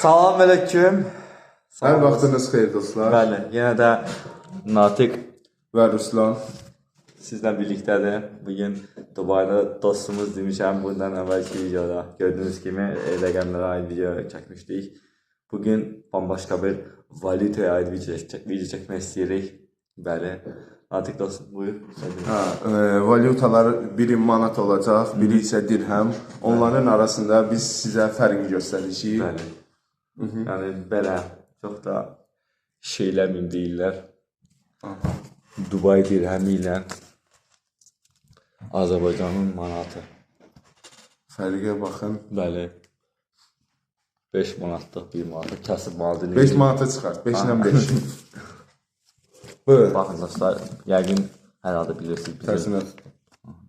Salam aleyküm. Hər vaxtınız xeyir dostlar. Bəli, yenə də Natiq Və Ruslan. Sizlə birlikdədir. Bugün Dubayda dostumuz demişəm bundan əvvəlki videoda. Gördüyünüz kimi rəqəmlərə aid video çəkmişdik. Bugün bambaşqa bir valyutaya aid video çəkmək istəyirik. Bəli. Natiq dostum, buyur. Hə, valyutalar biri manat olacaq, biri isə dirhəm. Onların arasında biz sizə fərqi göstərəcəyik. Bəli. Yəni belə çox da şeyləmim deyirlər. Dubai dirhəmi ilə Azərbaycanın manatı. Fərqə baxın. Bəli. 5 manatlıq 1 manatı kasıb manatı. 5 manata çıxart. 5 ilə 5. Bu. Baxın dostlar, yəqin hər halda bilirsiniz bizim. Tərsinə tut.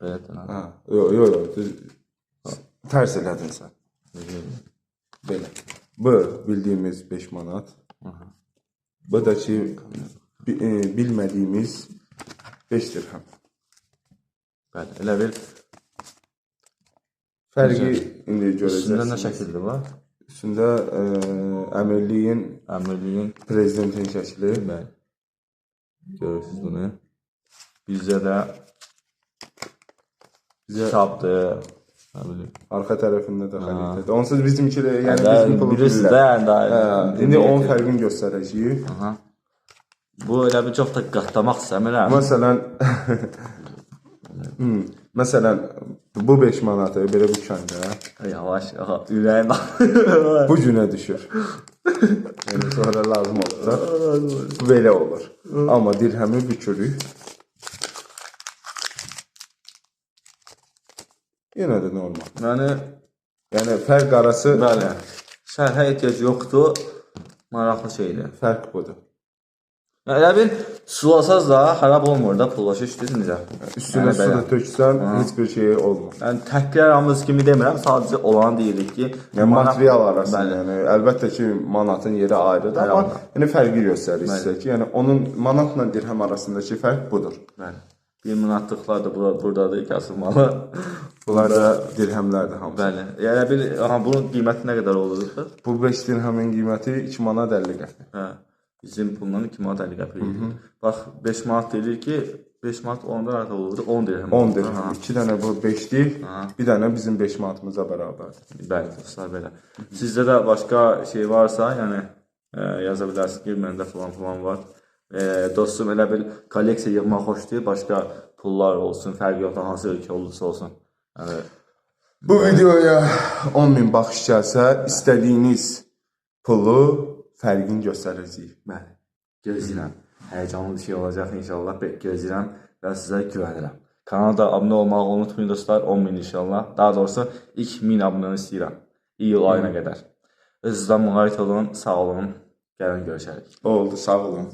Belə də. Hə, yox, yox, yox, düz. Tərs elədin sən. Belə. Bu bildiyimiz 5 manat. Bu da ki bilmədiyimiz 5 dirhəm. Bəli, elə bil Fərqi indi üstündə nə görəcəksiniz. şəkildir var? Üstündə Əmirliyin Əmirliyin prezidentinin şəkli. Bəli. Görürsünüz bunu. Bizdə də Bizə kitabdır. Nə bilim. arxa tərəfində də xəritədir. Onsuz bizimki də, yəni Hə, bizim pulu bilirsiniz bilirlər. də, yəni daha- Hə, indi onun fərqini göstərəcəyik. Aha. Bu elə bir çox da qatlamaq istəmirəm. Məsələn, məsələn, bu 5 manatı belə bu kəndə Yavaş, aha, ürəyim bu günə düşür. Yəni sonra lazım olacaq. Bu belə olur. Amma dirhəmi bükürük. Yenə də normal. Yəni Yəni fərq arası bəli. Şərhə ehtiyac yoxdur. Maraqlı şeydir. Fərq budur. Yəni, elə bil sulasaz da xarab olmur da pul başa düşdünüz necə? Üstünə Yəni su belə. da töksən heç bir şey olmur. Yəni təkrarımız kimi demirəm, sadəcə olanı deyirik ki, Yəni material arasında, Bəli. yəni əlbəttə ki, manatın yeri ayrıdır, amma Ayrıdır. yəni fərqi göstərir sizə ki, yəni onun manatla dirhəm arasındakı fərq budur. Bəli. Bir manatlıqlar da buradadır kasıb malı. Bunlar da dirhəmlərdir hamısı. Bəli. Yəni bir aha bunun qiyməti nə qədər olurdu? Bu 5 dirhəmin qiyməti 2 manat 50 qəpik. Hə. Bizim pulla 2 manat 50 qəpik idi. Bax 5 manat deyilir ki, 5 manat olanda nə qədər olurdu? 10 dirhəm. 10 dirhəm. 2 dənə bu 5-lik, bir dənə bizim 5 manatımıza bərabərdir. Bəli, dostlar belə. Sizdə də başqa şey varsa, yəni yaza bilərsiniz ki, məndə falan falan var. Dostum elə bil kolleksiya yığmaq xoşlayır, başqa pullar olsun, fərqi yoxdur, hansı ölkə olursa olsun. Yəni Bu videoya 10.000 baxış gəlsə, istədiyiniz pulu fərqini göstərəcəyik. Bəli. Gözləyirəm. Həyəcanlı bir şey olacaq inşallah. Gözləyirəm və sizə güvənirəm. Kanala da abunə olmağı unutmayın dostlar. 10.000 inşallah. Daha doğrusu ilk 1000 abunəni istəyirəm. İyul ayına qədər. Özünüzdən müğayət olun, sağ olun. Gəlin görüşərik. Oldu, sağ olun.